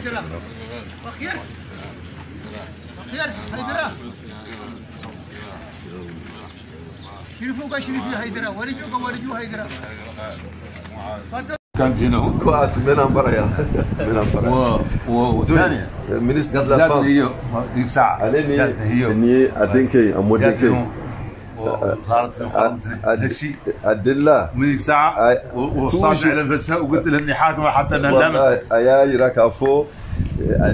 هيدرا وخيرت وخيرت هيدرا شرفوك شرفي هيدرا ورجوك ورجو هيدرا. كان جينا كوات من امبريا من امبريا وثانيه ministre de la femme ساعه ni a denkɛ a mɔdenkɛ وصارت هالشيء الدلة من ساعه وصارت على نفسها وقلت لها اني حاكمه حتى انها نامت. A y'a yira k'a fɔ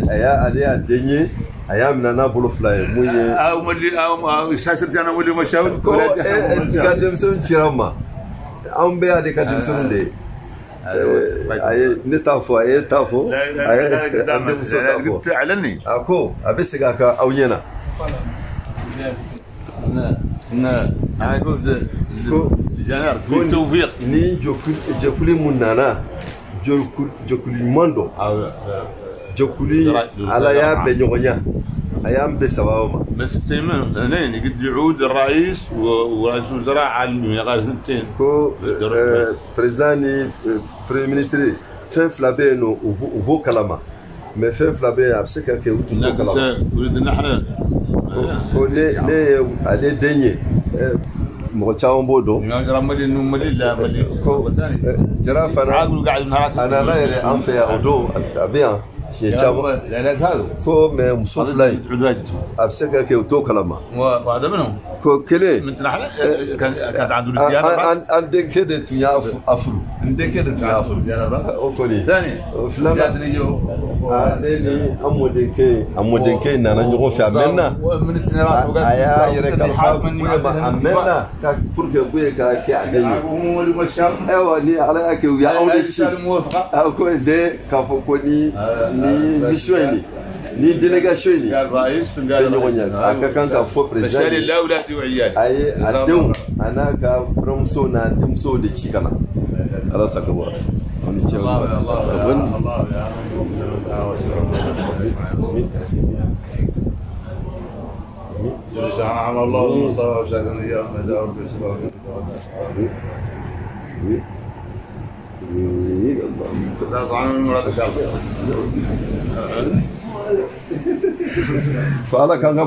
a y'a ale y'a den ye a y'a minɛ n'a bolo fila ye mun ye او شاشرتي انا ولي ما شاور ko ka denmisɛnw cira n ma anw bɛɛ y'ale ka denmisɛnninw de ye. A ye ne t'a fɔ a ye t'a fɔ a ye an denmuso t'a fɔ. تعلني A ko a bɛ segin a kan aw ɲɛna. Ko ni jɛkulu mun nana jɛkulu ɲuman don jɛkulu ala y'a bɛn ɲɔgɔnya a y'an bɛɛ sababu ma. بس اثنين قد يعود الرئيس ورئيس الوزراء على اثنتين. Ko président ni premier ministre fɛn fila bɛ yen nɔ u b'o kalama mais fɛn fila bɛ yen a bɛ se ka kɛ u tun t'o kalama. Ko ne ye ale den ye mɔgɔ caman b'o dɔn. Ko Jara fana a nana yɛrɛ an fɛ yan o don a bɛ yan siɲɛ caman. Ko mais muso fila in a bɛ se ka kɛ u t'o kalama. Ko kelen an denkɛ de tun y'a furu n denkɛ de tun y'a furu o kɔni filanan ale ni an mɔdenkɛ a mɔdenkɛ nana ɲɔgɔn fɛ a mɛnna a y'a yɛrɛ kalifa Buye ma a mɛnna ka pour que Buye ka kɛ a den ye. Ayiwa ni ala y'a kɛ u y'anw de ci a ko den k'a fɔ ko ni mission in ni délégation in bɛ ɲɔgɔn ɲɛ a ka kan ka fɔ président ye a ye a denw a n'a ka buramuso n'a denmusow de ci ka na ala sago bɔra aw ni ce. Ko ala k'an ka